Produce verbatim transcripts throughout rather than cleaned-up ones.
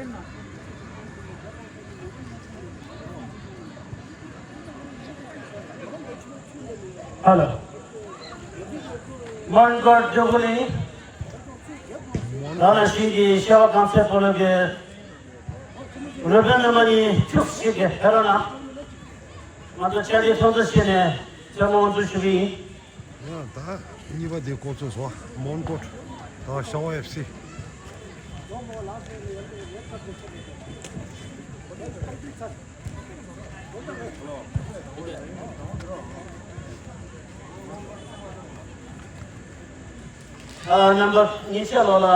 ཧ་ལོ། མོན་གྷོ་ཇོ་གུ་ལིང་། ད་ལ་ཤིང་གི་ཤ་བ་གང་ཚད་པོ་ལོ་གི་རུ་པན་ནི་མ་ནི་ཁྱུག་ཞིག་གི་ཧེ་རོ་ན། ང་ཚོ་ཆ་ལི་ཚོང་ཚོ་བྱས་ནས་ཚོད་མ་འོང་ཚོ་ཞུ་གི་ཡིན། ཡང་ད་གཉིས་པ་དེ་ཀོ་ཚོ་སོ་མོན་གྷོ་ད་ཤ་བ་ཨེཕ་སི། ཨ་རྣམ་པ་ཉིན་ཤས་ལོ་ལ་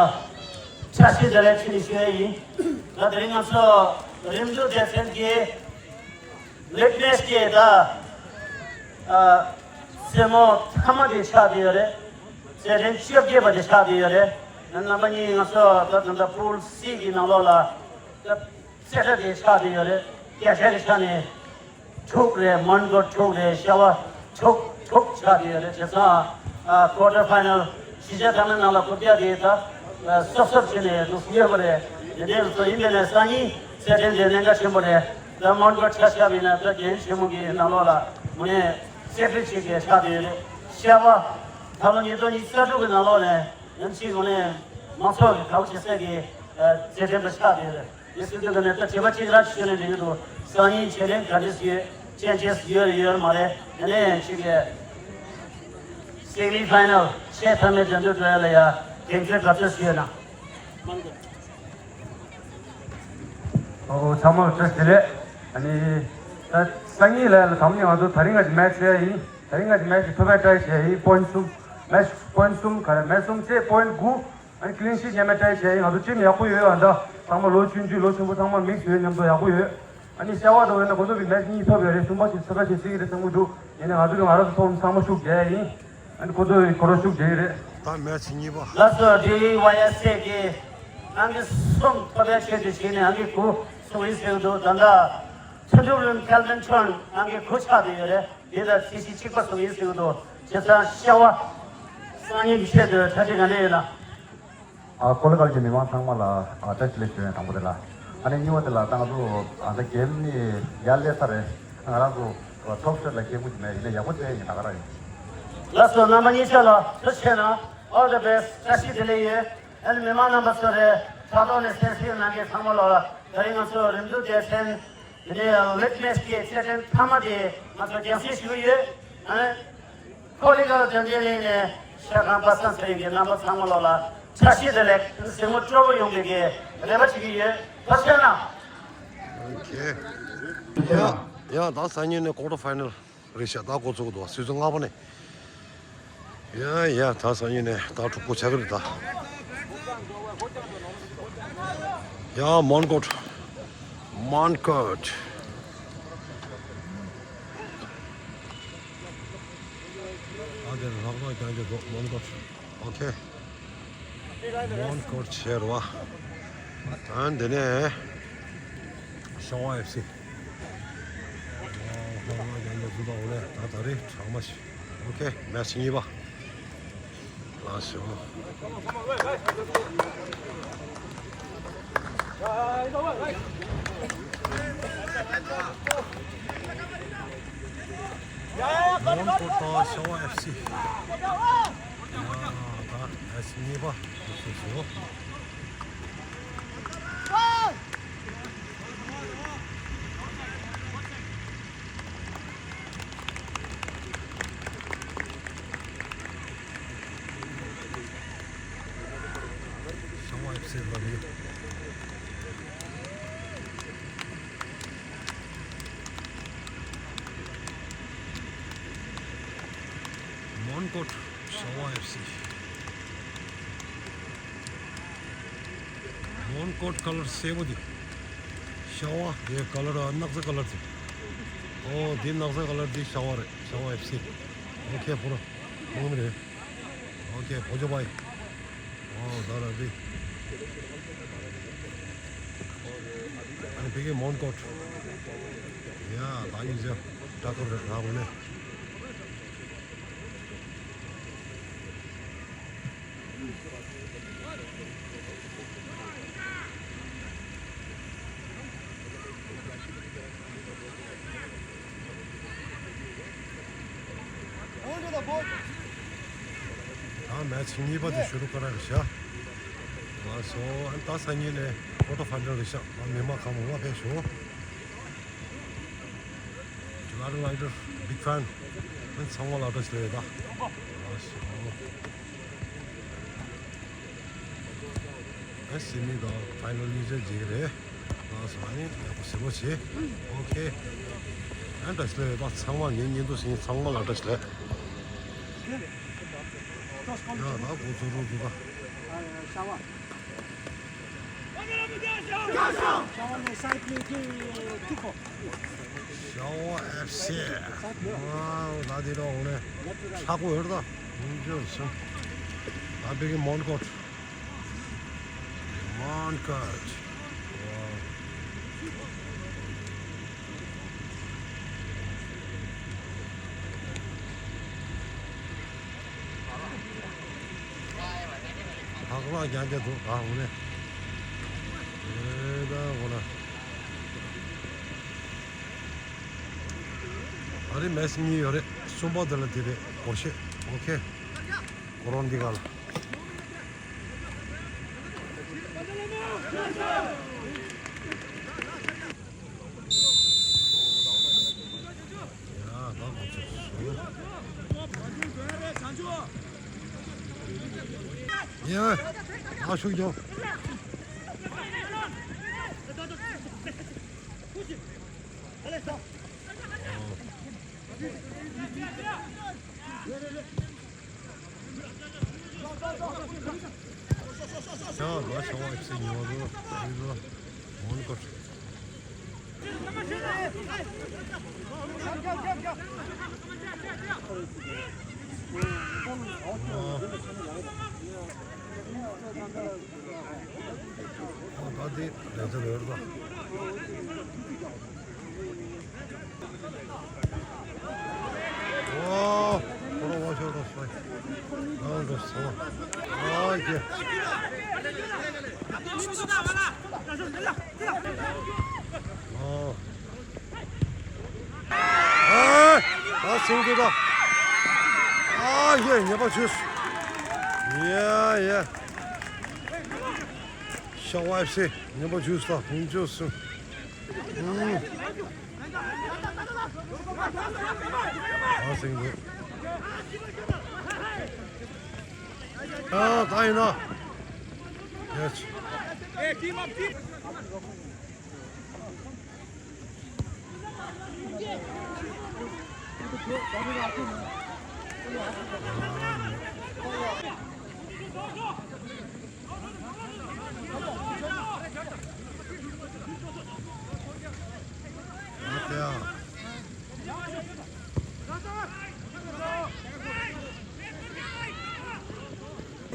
བཀྲ་ཤིས་བདེ་ལེགས་ཆེད་ཞུ་ཡ་ཡིན། ད་དེ་རིང་ང་ཚོ་རིམ་གྲོ་སྡེ་ཚན་གྱི་ལིག་མེས་ཀྱི་ད་ཨ་རྩེད་མོ་མཐའ་མ་དེ་ཆགས་བསྡད་ཡོད་རེད། རྩེད་འགྲན་བཅོ་བརྒྱད་པ་དེ་ཆགས་བསྡད་ཡོད་རེད། རྣམ་པ་གཉིས་ང་ཚོ་ད་ད་ད་པུལ་སི་གི་ནང་ལོགས་ལ་ད་རྩེད་གྲ་དེ་ཆགས་བསྡད་ཡོད་རེད། བརྒྱ་ཆ་གི་ཆ་ནས་དྲུག་རེད། མོན་གྷོ་དྲུག་རེད། ཤ་བ་དྲུག་དྲུག་ཆགས་བསྡད་ཡོད་རེད། བྱས་ཙང་ཨ་ཀོ་ཊར་ཕའི་ནལ་བཞི་ཆ་ཐ་མའི་ནང་ལ་འཁོར་རྒྱུ་དེ་ད་ཨ་སོབ་སོབ་བྱས་ནས་འདུག་ཡོད་པ་རེད། དེ་འདྲའི་བཟོ་ཡིན་པས་ན་སང་ཉིན་རྩེད་འགྲན་དེ་གནད་འགག་ཆེན་པོ་རེད། ད་མོན་གྷོ་ཆ་བཞག་པ་ཡིན་ན་ད་རྒྱལ་ཡུམ་ཆེན་མོ་གི་ནང་ལོགས་ལ་དངོས་གནས་རྩེད་འགྲན་བྱེད་མཁན་ཆགས་བསྡད་ཡོད་རེད། ཤ་བ་ད་ལོ་ཉིས་སྟོང་ཉི་ཤུ་རྩ་དྲུག་གི་ནང་ལོགས་ནས་ཡང་ཅིག་དངོས་གནས་མང་ཚོགས་ཀྱི་དགའ་པོ་བྱེད་སའི་གི་ཨ་རྩེད་འགྲན་པ་ཆགས་བསྡད་ཡོད་རེད། དེ་སྲིད་དུ་ག་ནས་ད་དྲི་བ་གཅིག་ར་ཞུས་ནས་འགྲིག་གི་འདུག་སང་ཉིན་ཆེད་ལས་ག་འདྲས་ཡོད། ཅན་ཅེས་ཡོད་རེད་ཡོད་མ་རེད། དེ་ནས་ཅིག་གི་སེ་མི་ཕའི་ནལ་ཆེས་མཐའ་མའི་འགྲན་བསྡུར་འགྲོ་ཡ་ལ་ཡ་དེང་ཚོད་ག་ཚོད་ཞུས་ན། ཨོ་ཚང་མ་བཀྲ་ཤིས་བདེ་ལེགས། ཨ་ནི་ད་སང་ཉིན་ལ་ལ་དམ་ཉི་ང་ཚོ་ད་རིང་ང་ཅིག་མེ་ཆི་བྱས་ཡིན། ད་རིང་ང་ཅིག་མེ་ཆི་ཐོབ་པའི་ཊའི་བྱས་ཡིན། པོ་ཡིན་ཊི་གསུམ། མེ་ཆི་པོ་ཡིན་ཊི་གསུམ་ག་རེ་མེ་ཆི་གསུམ་བྱས་པོ་ཡིན་ཊི་དགུ། ཨ་ནི་ཀི་ལིན་ཤིཊ་ཉེས་མེད་ཊའི་བྱས་ཡིན། ང་ཚོ་ཊིམ་ཡག་པོ་ཡོད། ཨ་ད་ཚང་མ་ལོ་ཆུང་ཆུང་ལོ་ཆེན་པོ་ཚང་མ་མིག་སི་ཡོད། མཉམ་དུ་ཡག་པོ་ཡོད། ཨ་ནི་ཤ་བ་དང་ཡིན་ན་ཁོ་ཚོ་གི་མེ་ཆི་གཉིས་ཐོབ་ཡོད་རེད། གསུམ་པ་ཞིག་ཚོད་ཁ་ཞིག་སྲིད་ཀྱི་རེད་བསམ་གྱི་འདུག་ཡིན་ནའི་ང་ཚོ་གི་ང་རང་ཚོ་ཐོག་ནས་ཚང་མ་ཤུགས་རྒྱག་ཡ་ཡིན། ཨ་ནི་ཁོ་ཚོ་གི་ཁོ་རང་ཤུགས་རྒྱག་གི་རེད། ད་མེ་ཆི་གཉིས་པ། ལགས་སོ། ཌི་ཝའི་ཨེས་ཨེ་གི་ཨང་ཀི་གསུམ་ཐོབ་པའི་ཆེད་དུ་བྱས་ནས་ཨང་ཀི་དགུ་སོང་ཡིན་ཟེར་གྱི་འདུག་ད་ལྟ་མཐུན་གྲུབ་རིམ་ཁེལ་ཝིན་ཆོན་ཨང་ཀི་དགུ་ཆགས་བསྡད་ཡོད་རེད། དེ་དང་ཚད་གཞི་གཅིག་པ་སོང་ཡིན་ཟེར་གྱི་འདུག་བྱས་ཙང་ཤ་བ་སང་ཉིན་གྱི་ཆེད་དུ་གྲ་སྒྲིག་ག་འདྲ་ཡོད་ན། ཨ་ཀོ་ལི་གྷལ་གྱི་མི་མང་ཚང་མ་ལ་ཨ་བཀྲ་ཤིས་བདེ་ལེགས་ཞུ་ཡ་དང་པོ་དེ་ལ། ཨ་ནི་གཉིས་པ་དེ་ལ་ད་ང་ཚོ་ཨ་ད་གེམ་ནི་ཡར་སླེབས་ཚར་རེད། ང་རང་ཚོ་ཐོབ་ཤོར་ལ་སྐྱེལ་དགོས་ཀྱི་མེད། ཡིན་ན་ཡག་པོ་བྱས་ཡིན་ད་ག་རང་ཡིན། ལགས་སོ། རྣམ་པ་གཉིས་ཆ་ལ་ཐུགས་རྗེ་གནང་། All the best། བཀྲ་ཤིས་བདེ་ལེགས་ཡོད། ཨ་ནི་མི་མང་རྣམ་པ་ཚོ་རེད། ཕྲག་ཐོག་ནས་གསན་གཟིགས་གནང་མཁན་ཚང་མ་ལ་ད་རིང་ང་ཚོ་རིམ་གྲོ་སྡེ་ཚན་དེ་ནས་ལིག་མེ་ཆི་གི་རྩེད་འགྲན་མཐའ་མ་དེ་ང་ཚོ་རྒྱང་སྲིང་ཞུ་གི་ཡོད། ཨ་ནི་ཀོ་ལི་གྷལ་དོན་ལྡན་གླིང་ནས་ཤ་ཁང་པ་སངས་ཚེ་རིང་གི་རྣམ་པ་ཚང་མ་ལོ་ལ་བཀྲ་ཤིས་བདེ་ལེགས། གཟིགས་མོ་སྤྲོ་པོ་ཡོང་བའི་གི་རེ་བ་བྱེད་ཀྱི་ཡོད། ཐུགས་རྗེ་གནང་། ཨོ་ཁེ། ཡ་ཡ་ད་སང་ཉིན་ནས་ཀོ་ཊར་ཕའི་ནལ་རེད་ཤག་ད་འགོ་ཚུགས་འདུག་སྲིད་ཚོ་ལྔ་པ་ནས། ཡ་ཡ་ད་སང་ཉིན་ནས་ད་དྲུག་པོ་ཆགས་ཀྱི་རེད་ད། ཡ་མོན་གྷོ། མོན་གྷོ། ཨ་དེ་རག་མ་ཀྱང་ཀྱང་འགྲོ་མོན་གྷོ། ཨོ་ཁེ། མོན་གྷོ་ཆེ་རུ་བ། ཨ་འདི་ནས་ཤ་བ་ཨེཕ་སི། ཨོ་ཧོ་ཧོ་ཡ་ཡ་ཟུ་དང་འོ་ལེ་ད་ད་རེ་གྲང་མ་ཞིག་ཨོ་ཁེ། མེ་ཆི་གཉིས་པ། ལགས་སོ། མོན་གྷོ་དང་ཤ་བ་ཨེཕ་སི། ཡ་ད་ཨེཕ་སི་གཉིས་པ་ཞུ་ཞུ། ཤ་བ་ཨེཕ་སི་ལ་ནི། མོན་གྷོ་ཤ་བ་ཨེཕ་སི། མོན་གྷོ་ཀ་ལར་སེར་པོ་འདི། ཤ་བ་དེ་ཀ་ལར་ནགས་ཚལ་ཀ་ལར་འདི། ཨོ་འདི་ནགས་ཚལ་ཀ་ལར་འདི་ཤ་བ་རེད། ཤ་བ་ཨེཕ་སི། ཨོ་ཁེ་ཕོ་ར་མང་མི་རེད། ཨོ་ཁེ་ཕོ་ཇོ་བའི། ཨོ་ཟ་ར་འདི། ཨ་ནི་ཕ་གི་མོན་གྷོ། ཡ་ད་ཡིན་ཟེར་ད་ཀོ་རེད་ར་བོ་ནས། ཚིག་གཉིས་པ་དེ་ཤུ་རུ་ཀ་ར་རེད་ཤག་ལགས་སོ། ཨ་ད་སང་ཉིན་ནས་ཀོ་ཊར་ཕའི་ནལ་རེད་ཤག་ཨ་མི་མང་གང་མང་མང་ཕེབས་ཤོག Juggernaut Big Fan ཨ་ཚང་མ་ལ་བཀྲ་ཤིས་བདེ་ལེགས། ལགས་སོ། ཨ་སེ་མི་དང་ཕའི་ནལ་གཉིས་ཆ་མཇལ་གྱི་རེད། ལགས་སོ། ཨ་ནི་ཡག་པོ་གཟིགས་རོགས་བྱེད། ཨོ་ཁེ། ཨ་བཀྲ་ཤིས་བདེ་ལེགས། ཚང་མ་ངའི་བརྙན་ཐུང་གཟིགས་མཁན་ཚང་མ་ལ་བཀྲ་ཤིས་བདེ་ལེགས། ཡ་ད་གོ་ཚོད་རོགས་འདུག་ག་ཤ་བ། ཤ་བ་ནས་སའི་ཌི་ལ་ཀི་ཀིག་ཨོཕ། ཤ་བ་ཨེཕ་སི། ཝའོ་ད་དེ་འདྲ་འོང་ནས་ཧྲག་པོ་ཡོད་ད། ཡིན་རྒྱུ་སོང་། ད་བེ་གི་མོན་གྷོ། མོན་གྷོ། ཝའོ། ཧ་ལག་རྒྱག་རྒྱག་འདུག་ད་འོ་ནས། ཨེ་ད་འོ་ན། ཨ་རི་མེ་སི་གཉིས་ཡོད་རེད། གསུམ་པ་དེ་ལ་དེ་རེད། སྒོར་གཞས། ཨོ་ཁེ། སྒོར་རོང་འདི་ག་ལ། ཡ་ད་གོ་ཚོད་སོང་། ཡ། ཨ་ཤུགས་རྒྱོབ། ཡ་ད་ཤ་བ་ཨེཕ་སི་ཉོ་རུ་ཡིན་རུ་མོན་གྷོ། ཨ་ད་དེ་རེད་ཚོད་རེད་པ། ཨོ། ཁོ་རང་ཝ་ཤོ་རོ་སོ། ཨ་རོ་སོ། ཨ་ཡེ། ཨོ། ཨ། ཨ་སེང་གེ་ད། ཨ་ཡེ་ཉེས་པ་བྱོས། ཡེ་ཡེ། ཤ་བ་ཨེཕ་སི་ཉེས་པ་བྱོས་ད་ཕུང་བྱོས་སུ། ཨ་སེང་གེ། ཨ་ད་ཡིན་ན། ཡེ།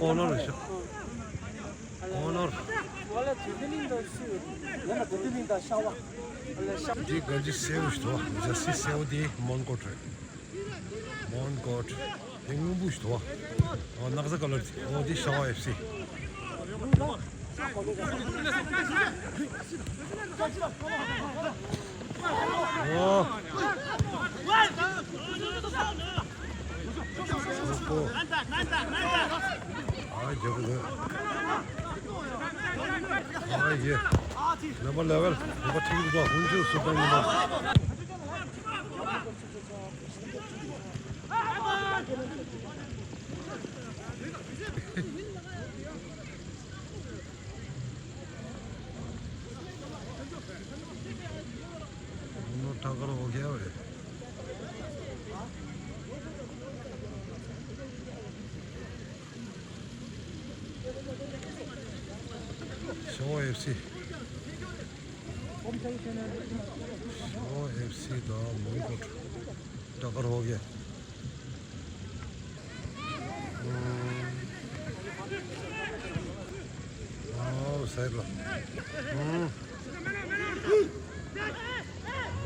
ཀོ་ནར་རེད་ཤག་ཀོ་ནར། ང་ལ་དུས་ཀླིང་དང་སུ་ཡོད། ང་ལ་དུས་ཀླིང་དང་ཤ་བ། ང་ལ་ཤ། འདི་ག་ཅི་སེའུ་ཞིག་འདུག་ཇར་སི་སེའུ་དེ་མོན་གྷོ་རེད། མོན་གྷོ། དེ་སྔོན་པོ་ཞིག་འདུག་ཨོ་ནགས་ཚལ་ཀ་ལར་དེ། ཨོ་དེ་ཤ་བ་ཨེཕ་སི། ཨོ། ཨོ། ཨ་རྒྱབ་ལོས། ཨ་ཡེ། རྣམ་པ་ལེ་ཝལ་རྣམ་པ་ཁྲིག་འདུག་ཧུན་ཅུ་སུ་ཏན་ཡིན་པ། ནོ་ཊ་ཀར་ཨོ་ཁེ་ཝེ། ཤ་བ་ཨེཕ་སི། ཤ་བ་ཨེཕ་སི་དང་མོན་གྷོ་ཊ་ཀར་ཧོ་གེ། ཨོ་སའི་ཌི་ལ།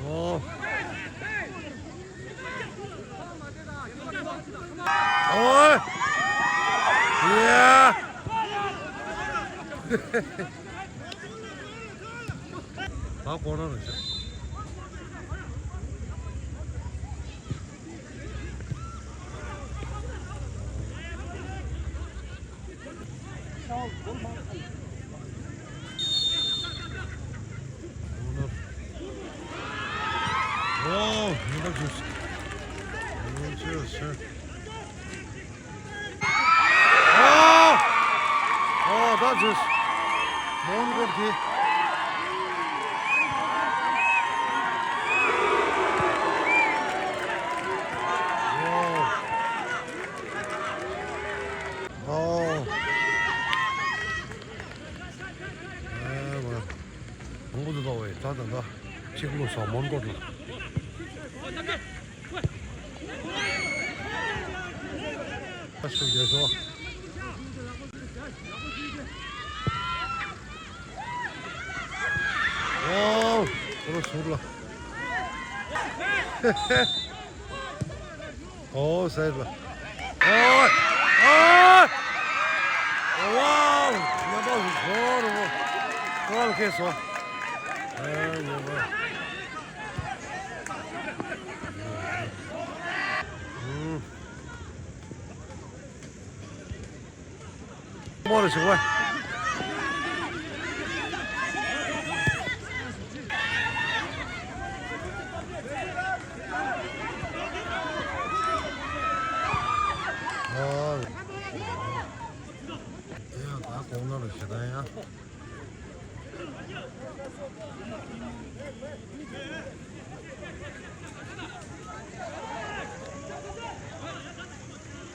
ཨོ། ཨོ། ཡ། ད་ཀོ་ནར་རེད་ཤག Oh, never juice. Oh, cheers, sir. Oh! Oh, that's just one good kick. Wow. Oh. ཨེ་མ། མང་པོ་འདུག་ད་ཝེ། ད་ད་ད། ཆིག་ལོ་ས་མོན་གྷོ་ལ། ཨ་སུ་རྒྱལ་སོ། ཨོ། ཁོ་རང་ཟུར་ལ། ཨོ་སའིཌ་ལ། ཨོ། ཨོ། ཝའོ། ཉེས་པ་ཟོ་རུ། ཁོ་རང་ཁེལ་སོང་། ཨ་ཉེས་པ། ཨུམ། མོ་རུ་ཞུགས་པ། ཨ། ཡ་ད་གོང་ན་རུ་ཞེ་ད་ཡ། Oh, thank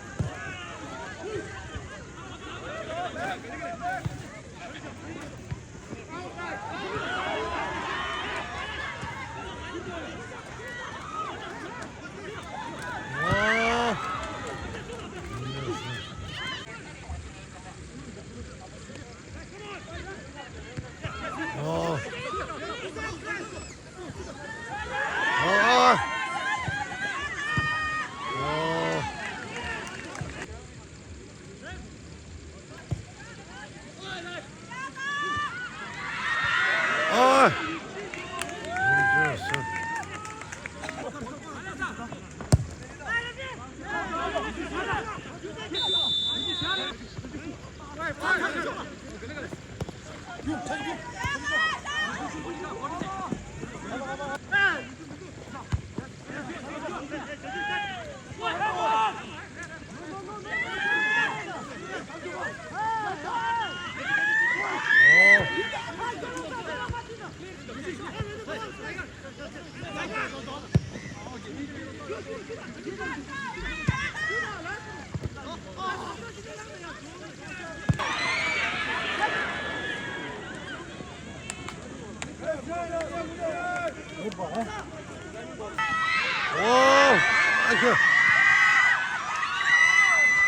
you.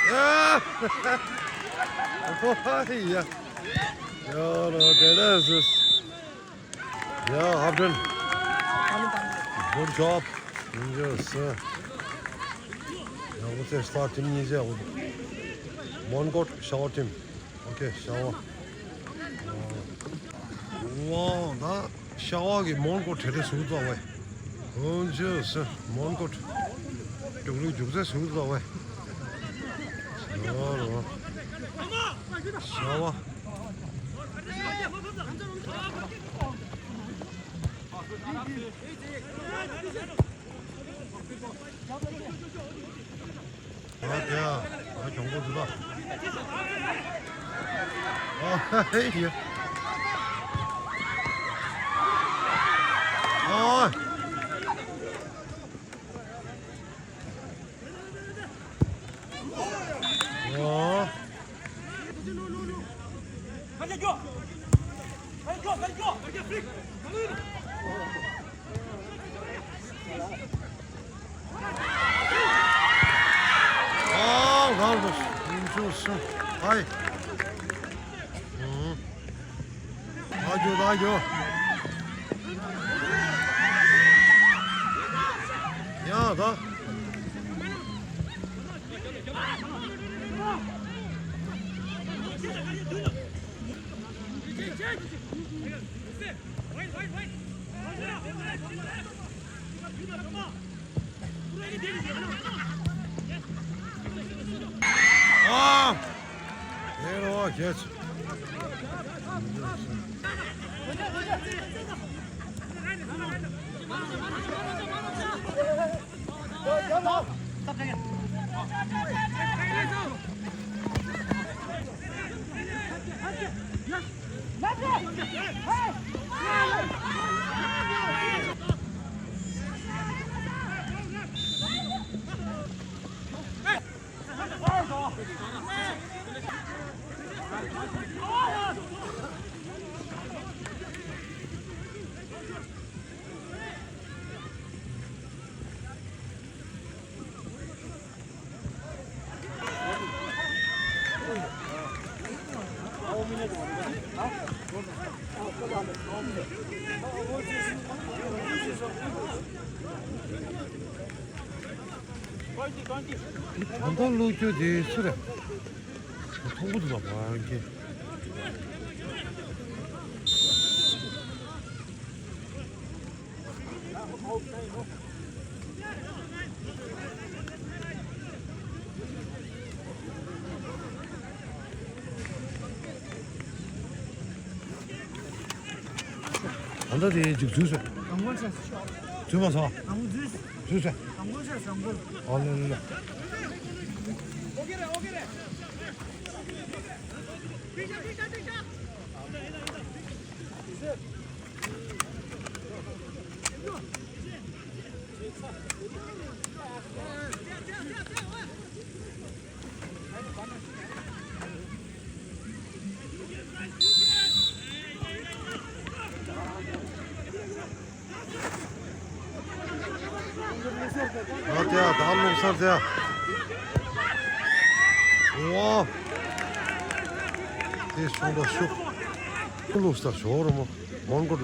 Yeah. Oh, yeah. Yo, no, that is just, yeah, Abdul. Good job. Yes, sir. Yeah, what's the start team? Is it Mongkot shower team? Okay, shower. Wow, ད་ཤ་བ་གི་མོན་གྷོ་གྲལ་རེ་ཟུག་ཙམ་བས། འོན་ཅི་སེ་མོན་གྷོ་རྒྱུག་ལུགས་རྒྱུག་ཚད་ཟུག་ཙམ་བས། ཤ་བ་རོ། ཤ་བ། ཨ་དེ་ཨ་གྱོང་པོ་འདི་ལ། ཨ་ཧེ་ཡ། ཨ། ཨ། ཨ་ལགས་སོ། ཡིན་ཆོག་སོང་། ཨའི། ཨུང་། ད་རྒྱུགས་ད་རྒྱུགས། ཡ་ད། ཨ། ཧེ་རོ་ཁྱེད། ད་ལྟ་བླུག་རྒྱུ་དེ་སུ་རེད། མཐོང་གི་འདུག་ལ་བར་གྱི། ད་ལྟ་དེ་ཅིག་འཛུལ་སོང་། རང་འགུལ་བྱས། འཛུལ་མ་སོང་། རང་འགུལ་འཛུལ། འཛུལ་སོང་། རང་འགུལ་བྱས་རང་འགུལ། ཨོ་ལེ་ལེ་ལེ། ཨ་ཏེ་ཡ་ད་ལོག་སར་ཏེ་ཡ། ཝ། དེ་སོང་ད་ཤུགས། ལོག་སར་ཞོར་མོ་མོན་གོ་ལ།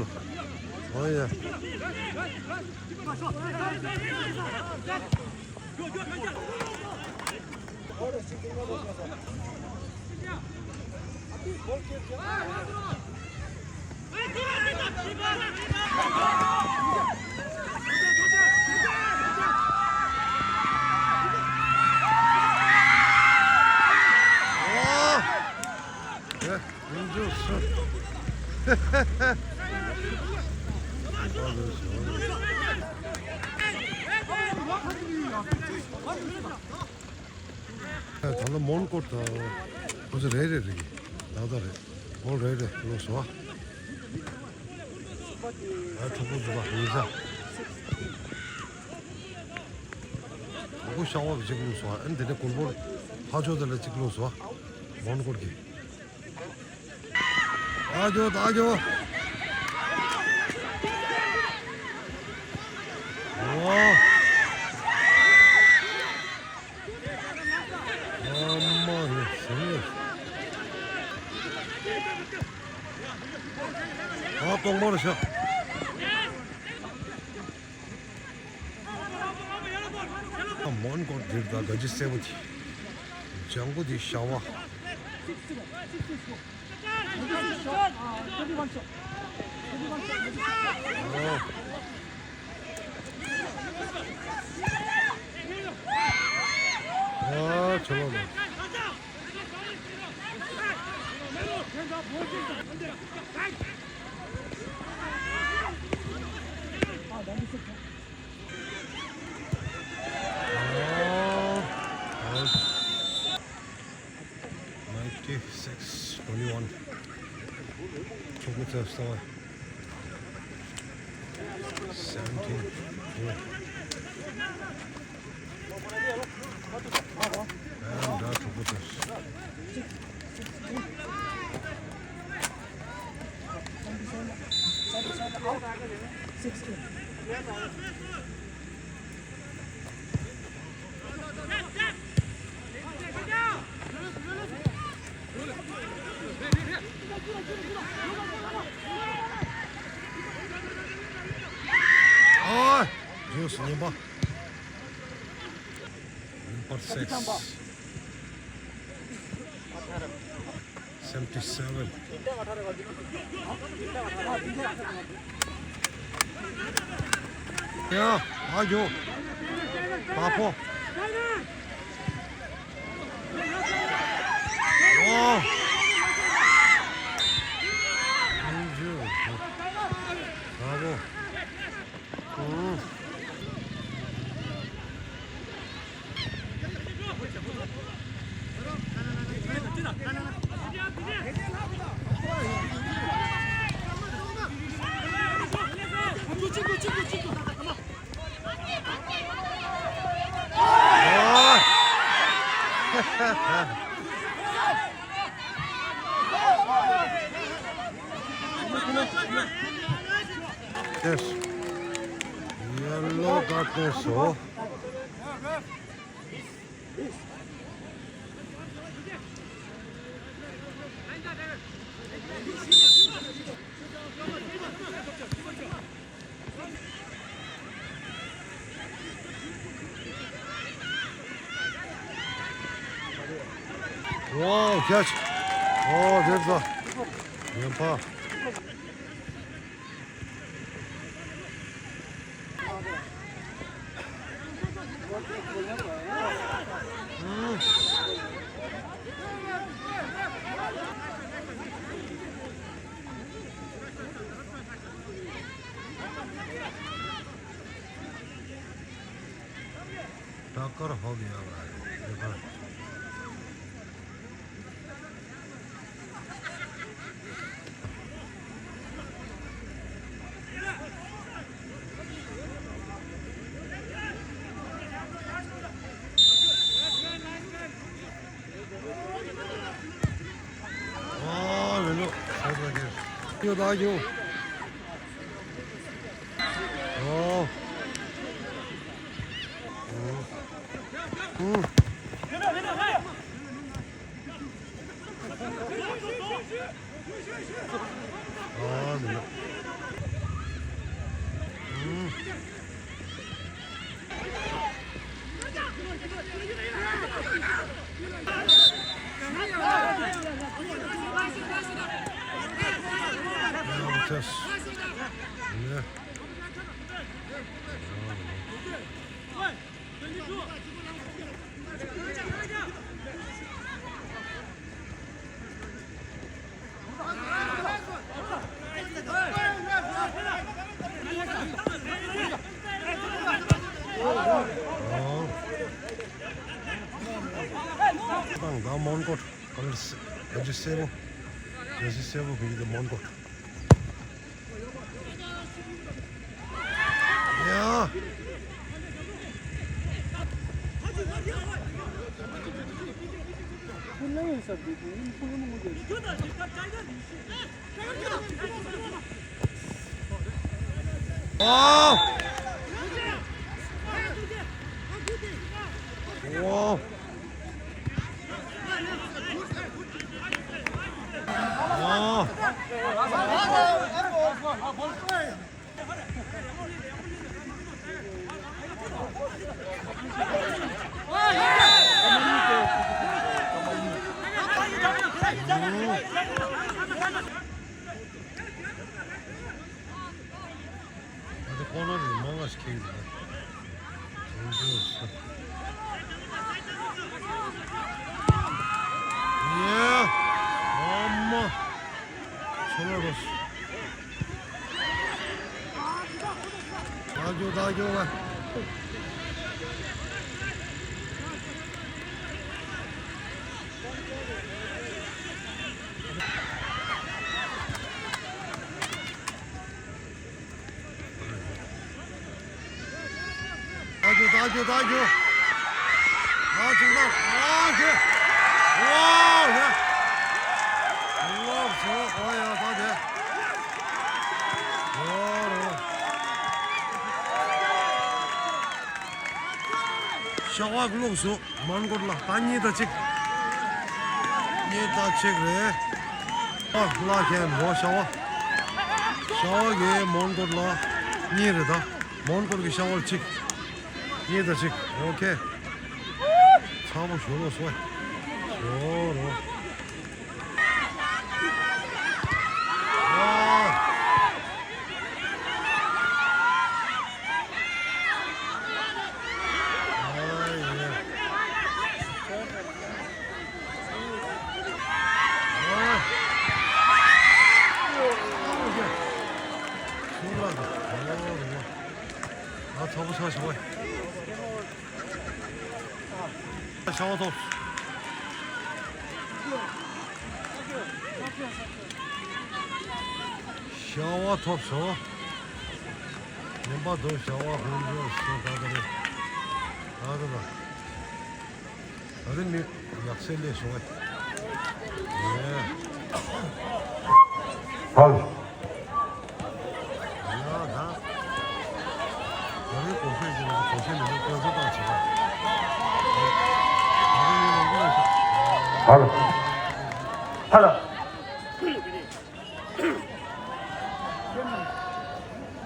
ཨ་ཡ། ད་ལ་མོན་གྷོ་ད་ཁོ་ཚོ་རེ་རེ་རེ་ད་ད་རེ་མོན་རེ་རེ་ལོ་སོ། ཨ་ཁྲོ་པོ་ཚོ་ཡིན་ས། ཨ་ཁུ་ཤ་བ་གཅིག་ལོ་སོ། ཨ་འདི་ནས་གུར་པོར་ཕ་ཆོ་དེ་ལ་གཅིག་ལོ་སོ། མོན་གྷོ་གི། ད་འགྱོ་ད་འགྱོ། ཨོ། ཨ་མ་ཧེ་སེ། ཨ་གཏོང་མར་ཤ། མོན་གྷོ་འདིར་ད་ག་ཅི་སེ་བ་ཅི། ལྗང་གུ་འདི་ཤ་བ། ཨ་ཆོ་ལོ་ལོ། Ninety-six twenty-one. Seventeen. ཨ། ཇོས་ཉན་པ། Number six. Seventy-seven. ཡ། ཨ་ཇོ། པ་ཕོ། ཨོ། Yes. Yellow card ནས་སོ། Wow, catch. Oh, there's a. ཉན་པ། टक्कर हो गया भाई, देखो। ཨ་རེ་ལོ། ཡོད་ད་ཡོད། ཨོ། ཨུ། ཨུ། ཨ་མི་ལ། ཨུ། ཡང་ཆེས། ནས། དང་ད་མོན་གྷོ། ཀ་ལར་སེ། རྒྱ་ཇི་སེར་པོ། རྒྱ་ཇི་སེར་པོ་བི་ཡི་ད་མོན་གྷོ། ཡ། ཨོ། ཨོ། ཨོ། ཨ་ད་ཁོ་ན་རེ་མང་ང་ཞིག་ཁེངས་འདུག་ན། ཡོང་འདུག་ས། ཡ། ཨ་མ། ཆོ་ལོ་རོ། ད་རྒྱུག་ད་རྒྱུག་ལ། ད་རྒྱུག་ད་རྒྱུག་ད་རྒྱུག་ད་ཅིག་ད། ཨ་ཁེ། ཝའོ་ཡ། ཝའོ་སོ་ཨོ་ཡ་ད་དེ། ཝའོ་རོ། ཤ་བ་གློག་སོ། མོན་གྷོ་ལ་ད་གཉིས་དང་གཅིག་གཉིས་དང་གཅིག་རེད། ཨ་ལ་ཁན་རོ་ཤ་བ། ཤ་བ་གི་མོན་གྷོ་ལ་གཉིས་རེད་ད། མོན་གྷོ་གི་ཤ་བ་གཅིག་གཉིས་དང་གཅིག་ཨོ་ཁེ། ཚ་པོ་ཞོ་ལོ་སོ། ཞོ་རོ། ཨ། ཨ་ཚ་པོ་ཚ་ཞོ། ཤ་བ་ཐོབ། ཤ་བ་ཐོབ་སོང་། ཉན་པ་དོ་ཤ་བ་ཧུན་ཇོ་སོ་ད་ད་རེད། ད་ད་ད། ད་རེད་མི་ཡག་སེ་ལས་སོང་ཨེ། ཧལ།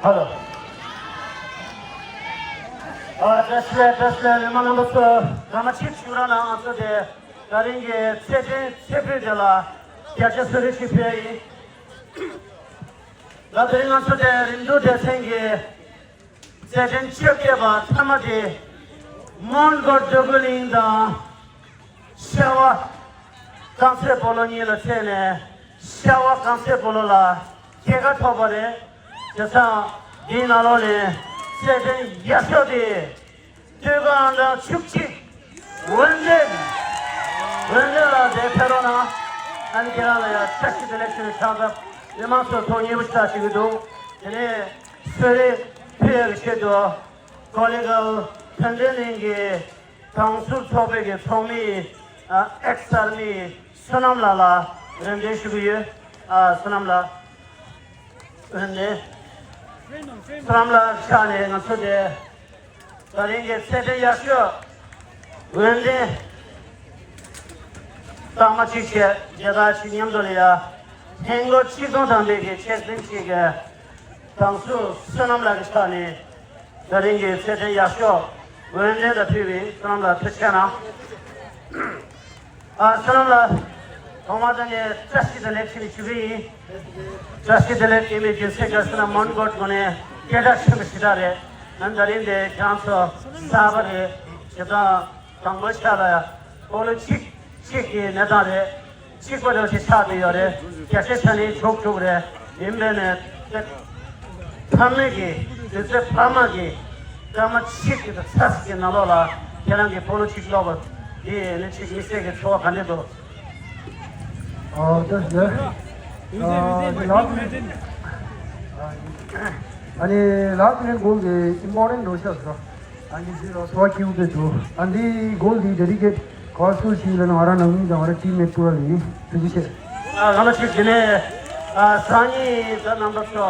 ཧ་ལོ། ཨ་བཀྲ་ཤིས་བདེ་ལེགས། བཀྲ་ཤིས་བདེ་ལེགས། ལས་མ་རྣམ་པ་ཚོ་སྐར་མ་གཅིག་བཞུགས་རོགས་གནང་། ང་ཚོ་དེ་ད་རིང་གི་ཚེས་བརྟན་ཚེས་འཕོས་དེ་ལ་བརྒྱ་ཆ་གསོལ་རས་ཤིག་ཕུལ་ཡ་ཡིན། ད་དེ་རིང་ང་ཚོ་དེ་རིམ་གྲོ་སྡེ་ཚན་གྱི་རྩེད་འགྲན་བཅོ་བརྒྱད་པ་མཐའ་མ་དེ་མོན་གྷོ་འདོད་རྒུ་གླིང་དང་། ཤ་བ་རྐང་རྩེད་སྤོ་ལོ་གཉིས་ལ་རྩེས་ནས་ཤ་བ་རྐང་རྩེད་སྤོ་ལོ་ལ་རྒྱལ་ཁ་ཐོབ་པ་རེད། བྱས་ཙང་འདིའི་ནང་ལོགས་ནས་རྩེད་འགྲན་ཡག་ཤོས་དེ་སྟོད་ཁ་ཨང་གྲངས་བཅུ་གཅིག་འོད་ལྡན། འོད་ལྡན་ལགས་དེ་ཕེབས་རོགས་གནང་། ཨ་ནི་ཁྱེད་རང་ལ་ཡང་བཀྲ་ཤིས་བདེ་ལེགས་ཞུ་བའི་ཕྱག་འཚལ། མི་མང་ཚོ་ཐུགས་མཉེས་པོ་ཞེ་དྲག་ཞུ་གི་འདུག་དེ་ནས་གསོལ་རས་ཕུལ་ཡག་གི་ཆེད་དུ་ཀོ་ལི་གལ་ཕན་བདེ་གླིང་གི་དྭང་ཟུར་ཚོགས་པའི་གི་ཚོགས་མི་ཨ་ཨེག་སར་མི་བསོད་ནམས་ལགས་ལ་རེ་འདུན་ཞུ་གི་ཡོད། ཨ་བསོད་ནམས་ལགས། རེ་འདུན། བསོད་ནམས་ལགས་ཕྱག་ནས་ང་ཚོ་དེ་ད་རིང་གི་རྩེད་འགྲན་ཡག་ཤོས་འོད་ལྡན། རྟགས་མ་གཅིག་བྱས་རྒྱལ་དར་ཞིག་མཉམ་དུ་ལ་ཡ། ཧེང་གོ་གཅིག་སྟོང་ཐམ་པའི་གི་ཆེད་འཛིན་གཅིག་གི་དང་སུ་བསོད་ནམས་ལགས་ཀྱི་ཕྱག་ནས་ད་རིང་གི་རྩེད་འགྲན་ཡག་ཤོས་འོད་ལྡན་ལ་ཕུལ་བའི་བསོད་ནམས་ལ་ཐུགས་རྗེ་གནང་། ཨ་བསོད་ནམས་ལགས། ཐོག་མར་དེ་ནས་བཀྲ་ཤིས་བདེ་ལེགས་ཞུ་གི་ཡིན། བཀྲ་ཤིས་བདེ་ལེགས་ཡིན་པའི་རྒྱུ་མཚན་ག་ཟེར་ན་མོན་གྷོ་ནས་སྐད་གྲགས་ཆེན་པོ་ཞེ་དྲག་རེད། ཨ་ད་རིང་འདི་ཁྱེད་རང་ཚོ་གསར་པ་རེད། བྱས་ཙང་དང་པོ་ཆ་ལ་ཡ་སྤོ་ལོ་གཅིག་གཅིག་གི་གནས་སྟངས་རེད། གཅིག་པ་རེད་ཞེས་ཆགས་བསྡད་ཡོད་རེད། བརྒྱ་ཆ་ཆ་ནས་དྲུག་དྲུག་རེད། ཡིན་པས་ནས་ཚེ་མཐའ་མའི་གི་དུས་ཚོད་འཕར་མ་གི་སྐར་མ་གཅིག་གི་དང་ཚ་ཟེར་གྱི་ནང་ལོགས་ལ་ཁྱེད་རང་གི་སྤོ་ལོ་གཅིག་སློག་པ་འདི་ནི་གཅིག་དམིགས་བསལ་གྱི་ཚོར་བ་ག་འདྲ་འདུག་ཨོ་ད་ལ་ཨ་ལགས་ཨ་ནི་ལགས་ནས་གོ་གི་ཨིམ་པོར་ཊན་འགྲོ་ཤག་ཟེར། ཨ་འདི་ཟེར་རོ་སོ་ཁྱིའུ་དེ་འདུག་ཨ་འདི་གོལ་འདི་ཌེ་ཌི་ཀེཊ་ག་སུ་ཞིག་ལ་ན་ང་རང་ནང་མི་དང་ང་རང་ཊིམ་མེཊ་པུ་ར་ལ་ཡིན། ཐུགས་རྗེ་ཆེ། ཨ་ང་ལ་ཅིག་དེ་ནས་ཨ་སང་ཉིན་ད་རྣམ་པ་ཚོ་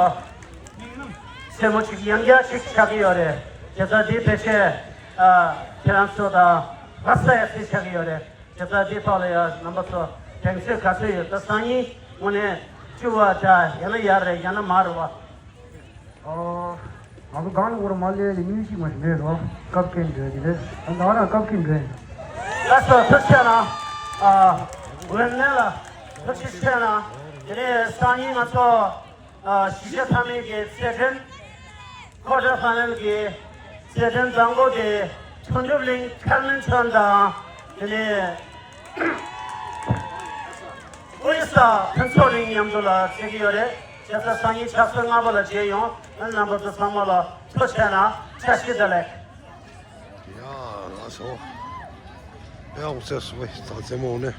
སེར་མོ་ཅིག་ཡང་བསྐྱར་ཅིག་ཆགས་ཀྱི་ཡོད་རེད། དེ་ཚོ་འདི་ཕལ་ཆེར་ཨ་ཁྱེད་རང་ཚོ་དང་ལྷ་ས་ཡ་སི་ཆགས་ཀྱི་ཡོད་རེད། དེ་ཚོ་འདི་ཐོག་ལ་ཡ་རྣམ་པ་ཚོ་དྲན་གསོས་ག་ཚོད་ཡོད། ད་སང་ཉིན་དངོས་གནས་བཅུ་པ་ད་ཡང་ན་ཡར་རེད་ཡང་ན་མར་རེད་བ། ཨོ། ང་ཚོ་སྒང་ལ་འོར་མ་ལས་ཀྱི་ནུས་ཤིག་མ་ཞིག་མེད་རོ། སྐབས་ཀྱི་འགྲོས་ཀྱི་རེད། ད་ང་རང་སྐབས་ཀྱི་འགྲོས། ལགས་སོ་ཐུགས་རྗེ་གནང་། ཨ། འོད་ལྡན་ལ་ཐུགས་རྗེ་ཆེ་གནང་། དེ་ནས་སང་ཉིན་ང་ཚོ་ཨ་གཞིས་ཆགས་མཐའ་མའི་གི་རྩེད་འགྲན་ཁོ་ཊར་ཕའི་ནལ་གི་རྩེད་འགྲན་དང་པོ་དེ་དོན་གྲུབ་གླིང་མཁར་སྨན་ཚང་དང་དེ་ནས། ཨོ་རི་ས་ཕུན་ཚོགས་གླིང་མཉམ་དུ་ལ་བྱེད་ཀྱི་ཡོད་རེད། བྱས་ཙང་སང་ཉིན་ཆབ་གསང་ལྔ་པ་ལ་མཇལ་ཡོང་། ཨ་རྣམ་པ་ཚོ་ཚང་མ་ལ་ཐུགས་རྗེ་གནང་། བཀྲ་ཤིས་བདེ་ལེགས། ཡ་ལགས་སོ། ཡ་འོ་ཚེ་སུ་བས་ད་རྩེད་མོ་ནས།